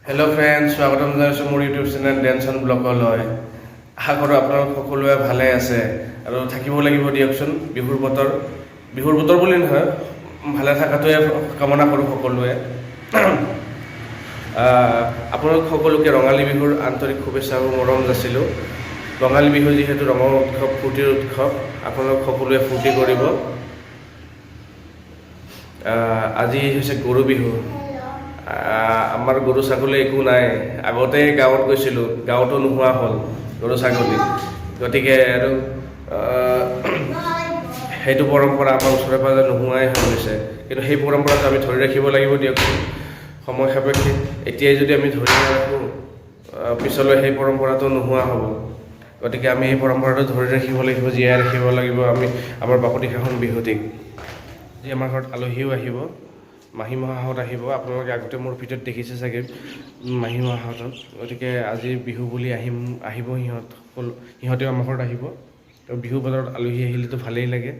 Hello' friends, স্বাগতম জনাইছোঁ মোৰ ইউটিউব চেনেল ডেনচন ব্লগলৈ। আশা কৰোঁ আপোনালোক সকলোৱে ভালে আছে আৰু থাকিব লাগিব দিয়কচোন। বিহুৰ বতৰ, বিহুৰ বতৰ বুলি নহয়, ভালে থকাটোৱে কামনা কৰোঁ সকলোৱে। আপোনালোক সকলোকে ৰঙালী বিহুৰ আন্তৰিক শুভেচ্ছা আৰু মৰম যাচিলোঁ। ৰঙালী বিহু যিহেতু ৰঙৰ উৎসৱ, ফূৰ্তিৰ উৎসৱ, আপোনালোক সকলোৱে ফূৰ্তি কৰিব। আজি হৈছে গৰু বিহু। আমাৰ গৰু ছাগলী একো নাই। আগতে গাঁৱত গৈছিলোঁ, গাঁৱতো নোহোৱা হ'ল গৰু ছাগলী। গতিকে আৰু সেইটো পৰম্পৰা আমাৰ ওচৰে পাঁজৰে নোহোৱাই হৈ গৈছে। কিন্তু সেই পৰম্পৰাটো আমি ধৰি ৰাখিব লাগিব দিয়কচোন। সময় সাপেক্ষে এতিয়াই যদি আমি ধৰি নাৰাখোঁ, পিছলৈ সেই পৰম্পৰাটো নোহোৱা হ'ব। গতিকে আমি এই পৰম্পৰাটো ধৰি ৰাখিব লাগিব, জীয়াই ৰাখিব লাগিব আমি আমাৰ বাপতি সাহোন বিহুটিক। আজি আমাৰ ঘৰত আলহীও আহিব, মাহী মহাহঁত আহিব। আপোনালোকে আগতে মোৰ ভিডিঅ'ত দেখিছে চাগে মাহী মহাহঁতক। গতিকে আজি বিহু বুলি আহিব সিহঁত সকলো, সিহঁতেও আমাৰ ঘৰত আহিব। আৰু বিহু বতৰত আলহী আহিলেতো ভালেই লাগে।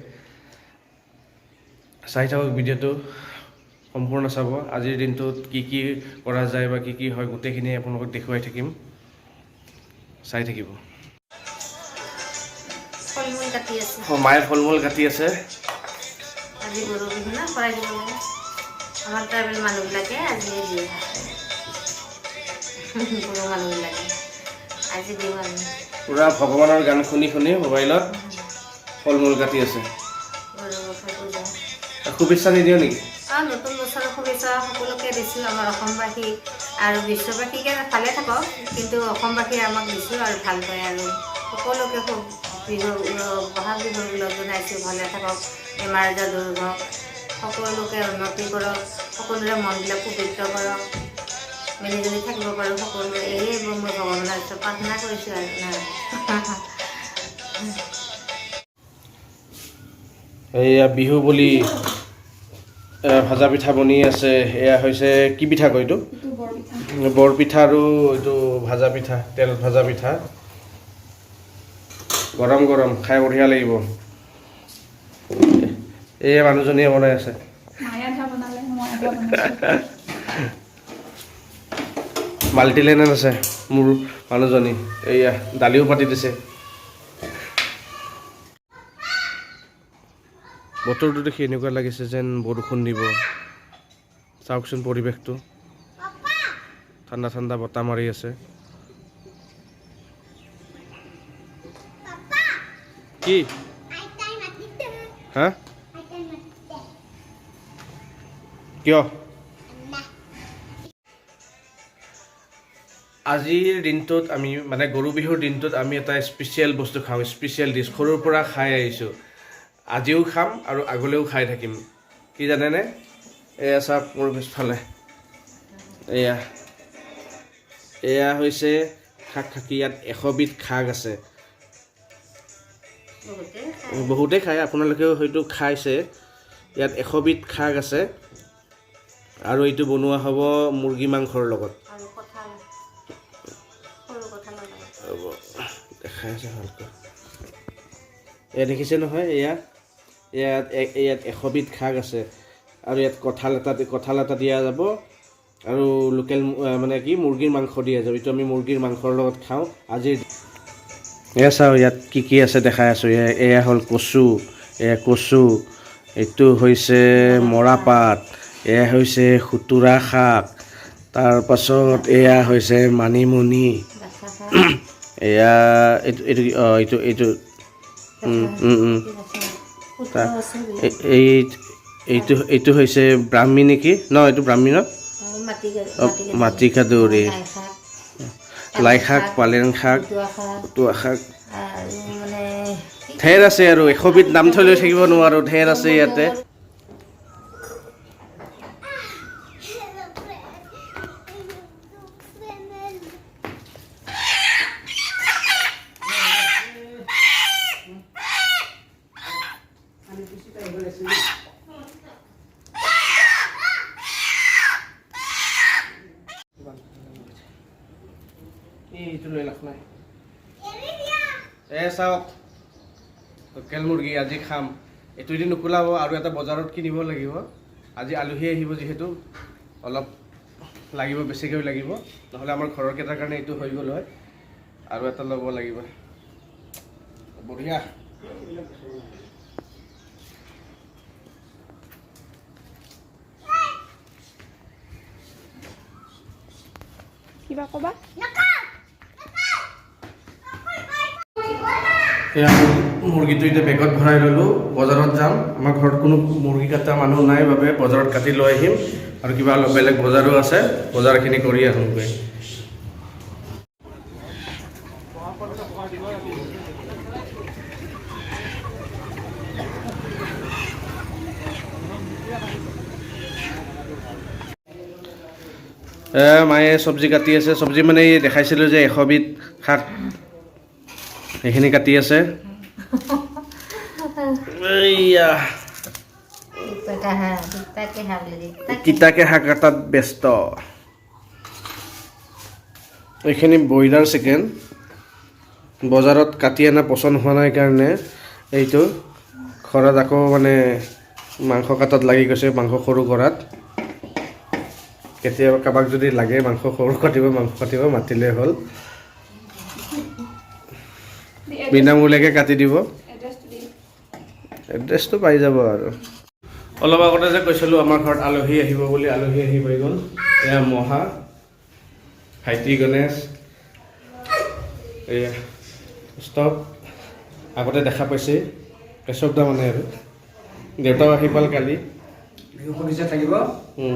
চাই থাকক, ভিডিঅ'টো সম্পূৰ্ণ চাব। আজিৰ দিনটোত কি কি কৰা যায় বা কি কি হয়, গোটেইখিনি আপোনালোকক দেখুৱাই থাকিম, চাই থাকিব। ফল মূল কাটি আছে। মায়ে ফল মূল কাটি আছে। আজি গৰু বিহু না, শৰাই দিব লাগে। আমাৰ ট্ৰাইবেল মানুহবিলাকে আজি দিয়ে, বড়ো মানুহবিলাকে আজি দিওঁ আমি। পূৰা ভগৱানৰ গান শুনি শুনি মোবাইলত ফল মূল কাটি আছে। গৰু গোসাঁই পূজা। শুভেচ্ছা নিদিয়ে নেকি? অঁ, নতুন বছৰৰ শুভেচ্ছা সকলোকে দিছোঁ, আমাৰ অসমবাসী আৰু বিশ্ববাসীকে। ভালে থাকক, কিন্তু অসমবাসীয়ে আমাক দিছোঁ আৰু ভাল পায়। আৰু সকলোকে খুব বিহু, বহাগ বিহুৰ ওলগ জনাইছোঁ। ভালে থাকক, বেমাৰ আজাৰ দূৰ হওক, সকলোকে উন্নতি কৰক, সকলোৰে মনবিলাক পবিত্ৰ কৰক, মিলি জুলি থাকিব পাৰোঁ সকলোৱে। এয়ে মই ভগৱানৰ ওচৰত প্ৰাৰ্থনা কৰিছোঁ আৰু না। এয়া বিহু বুলি ভাজা পিঠা বনি আছে। এয়া হৈছে কি পিঠা কয় এইটো? বৰপিঠা আৰু এইটো ভাজা পিঠা, তেল ভাজা পিঠা। গৰম গৰম খাই বঢ়িয়া লাগিব। এয়া মানুহজনীয়ে বনাই আছে। মায়ে আধা বনালে, মই আধা বনাইছোঁ। মাল্টি লেনত আছে মোৰ মানুহজনী। এয়া দালিও পাতি দিছে। বতৰটো দেখি এনেকুৱা লাগিছে যেন বৰষুণ দিব। চাওকচোন পৰিৱেশটো, ঠাণ্ডা ঠাণ্ডা বতাহ মাৰি আছে। কি হা, কিয়? আজিৰ দিনটোত আমি মানে গৰু বিহুৰ দিনটোত আমি এটা স্পেচিয়েল বস্তু খাওঁ, স্পেচিয়েল ডিছ। সৰুৰ পৰা খাই আহিছোঁ, আজিও খাম আৰু আগলৈও খাই থাকিম। কি জানেনে? এয়া চাওক মোৰ পিছফালে, এয়া এয়া হৈছে শাক খাকি। ইয়াত 100 বিধ শাক আছে। বহুতে। বহুতে খায়, আপোনালোকেও হয়তো খাইছে। ইয়াত 100 বিধ শাক আছে আৰু এইটো বনোৱা হ'ব মুৰ্গী মাংসৰ লগত। আৰু কঁঠাল, সৰু কঁঠালৰ লগত। ৰ'ব, দেখাই আছে ভালকৈ। এয়া দেখিছে নহয়, এয়া ইয়াত ইয়াত 100 বিধ শাক আছে আৰু ইয়াত কঁঠাল এটা দিয়া যাব আৰু লোকেল মানে কি মুৰ্গীৰ মাংস দিয়া যাব। এইটো আমি মুৰ্গীৰ মাংসৰ লগত খাওঁ আজিৰ। এয়া চাওঁ, ইয়াত কি কি আছে দেখাই আছোঁ। এয়া এয়া হ'ল কচু, এয়া কচু, এইটো হৈছে মৰাপাত, এয়া হৈছে খুতুৰা শাক, তাৰপাছত এয়া হৈছে মানিমুনি। বাচা শাক। এয়া এইটো এইটো অঁ, এইটো এইটো উম, উম, উম। কুটুৱা আছে। এই এইটো এইটো হৈছে ব্ৰাহ্মী নেকি ন? এইটো ব্ৰাহ্মী ন? মাটি। মাটি কাদুৰি। লাই শাক। লাই শাক, পালেং শাক, খুতুৱা শাক। খুতুৱা শাক। আৰু মানে ঢেৰ আছে আৰু, 100 বিধ নাম থৈ লৈ থাকিব নোৱাৰোঁ, ঢেৰ আছে ইয়াতে। এইটো লৈ লাভ নাই। এ চাওক, লোকেল মুৰ্গী আজি খাম। এইটো দি নোকোলাব, আৰু এটা বজাৰত কিনিব লাগিব। আজি আলহী আহিব যিহেতু, অলপ লাগিব, বেছিকৈ লাগিব, নহ'লে আমাৰ ঘৰৰ কেইটাৰ কাৰণে এইটো হৈ গ'ল হয়। আৰু এটা ল'ব লাগিব। বঢ়িয়া। কিবা ক'বা? এয়া মুৰ্গীটো এতিয়া বেগত ভৰাই ল'লোঁ, বজাৰত যাম। আমাৰ ঘৰত কোনো মুৰ্গী কটা মানুহ নাই বাবে বজাৰত কাটি লৈ আহিম। আৰু কিবা অলপ বেলেগ বজাৰো আছে, বজাৰখিনি কৰি আহোঁগৈ। মায়ে চব্জি কাটি আছে। চব্জি মানে এই দেখাইছিলোঁ যে 100 বিধ শাক, সেইখিনি কাটি আছে। এইয়া তিতাকে শাক কাটাত ব্যস্ত। এইখিনি ব্ৰইলাৰ চিকেন, বজাৰত কাটি অনা পচন্দ হোৱা নাই কাৰণে এইটো ঘৰত আকৌ মানে মাংস কাটাত লাগি গৈছে, মাংস সৰু কৰাত। কেতিয়াবা কাৰোবাক যদি লাগে মাংস সৰু কাটিব, মাংস কাটিব মাতিলে হ'ল, বিনামূলীয়াকৈ কাটি দিব। এড্ৰেছটো দি। এড্ৰেছটো পাই যাব। আৰু অলপ আগতে যে কৈছিলোঁ আমাৰ ঘৰত আলহী আহিব বুলি, আলহী আহি পাই গ'ল। এয়া মহা, ভাইটি গণেশ, এয়া ষ্টপ, আগতে দেখা পাইছে কেশৱ দা মানে, আৰু দেউতাও আহি পাল কালি। বিহু শুভেচ্ছা থাকিব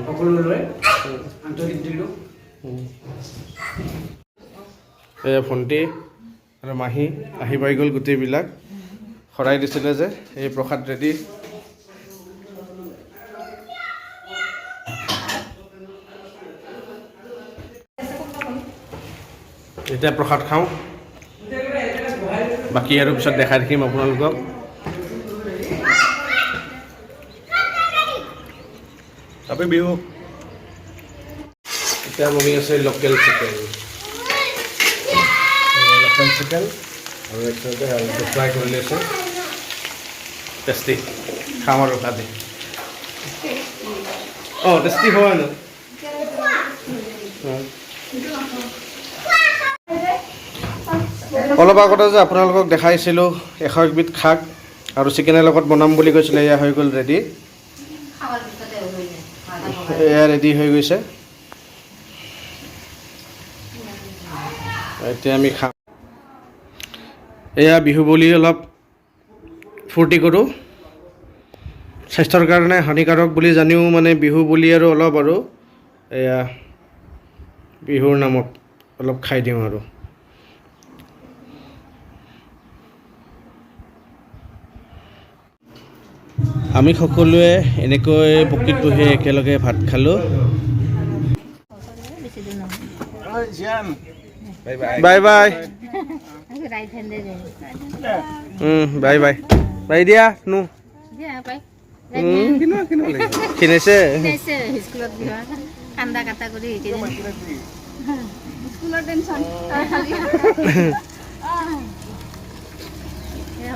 সকলোলৈ, আন্তৰিক দিলোঁ। এয়া ভণ্টি আৰু মাহী আহি পাই গ'ল গোটেইবিলাক। শৰাই দিছিলে যে, এই প্ৰসাদ ৰেডি। এতিয়া প্ৰসাদ খাওঁ, বাকী আৰু পিছত দেখাই থাকিম আপোনালোকক। Happy Bihu. এতিয়া বনি আছে লোকেল চিকেন, লোকেল চিকেন আৰু একচাইডে ফ্ৰাই কৰি লৈছে। টেষ্টি খাম আৰু আজি। অঁ, টেষ্টি হয় ন? অঁ। অলপ আগতে যে আপোনালোকক দেখাইছিলোঁ 101 বিধ শাক আৰু চিকেনৰ লগত বনাম বুলি কৈছিলে, এয়া হৈ গ'ল ৰেডি। খাৱাৰ পিছতে হৈ যায়। এয়া ৰেডি হৈ গৈছে, এতিয়া আমি খাম। এয়া বিহু বুলি অলপ ফূৰ্তি কৰোঁ। স্বাস্থ্যৰ কাৰণে হানিকাৰক বুলি জানিও মানে বিহু বুলি আৰু অলপ আৰু এয়া বিহুৰ নামত অলপ খাই দিওঁ আৰু। আমি সকলোৱে এনেকৈ পকীত বহি একেলগে ভাত খালোঁ। বেছি দূৰ নহয়। Bye bye. Right হেণ্ডে যায়। বাই বাই বাই দিয়া নো। দিয়া পাই। কিনিছে। স্কুলত বিহু কান্দা কাটা কৰি শিকি। স্কুলৰ টেনশ্যন তাৰ খালি।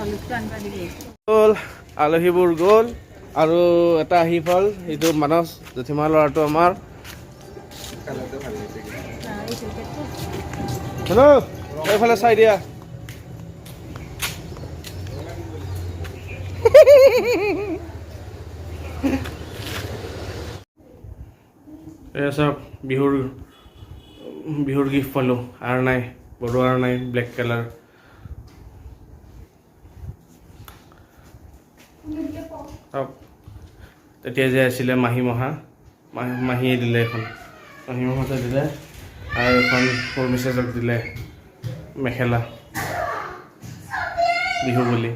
হলুদটো আনিব দিবি। গ'ল, আলহীবোৰ গ'ল আৰু এটা আহি পাল, এইটো মানস জেঠীমা ল'ৰাটো আমাৰ। হেল্ল', এইফালে চাই দিয়া। এয়া চাওক, বিহুৰ বিহুৰ গিফ্ট পালোঁ। আৰু নাই বড়ো, আৰু নাই ব্লেক কালাৰ। চাওক, তেতিয়া যে আছিলে মাহী মহা, মাহীয়ে দিলে এখন, মাহী মহাতে দিলে আৰু এখন মোৰ মিছেজক দিলে মেখেলা বিহু বুলি।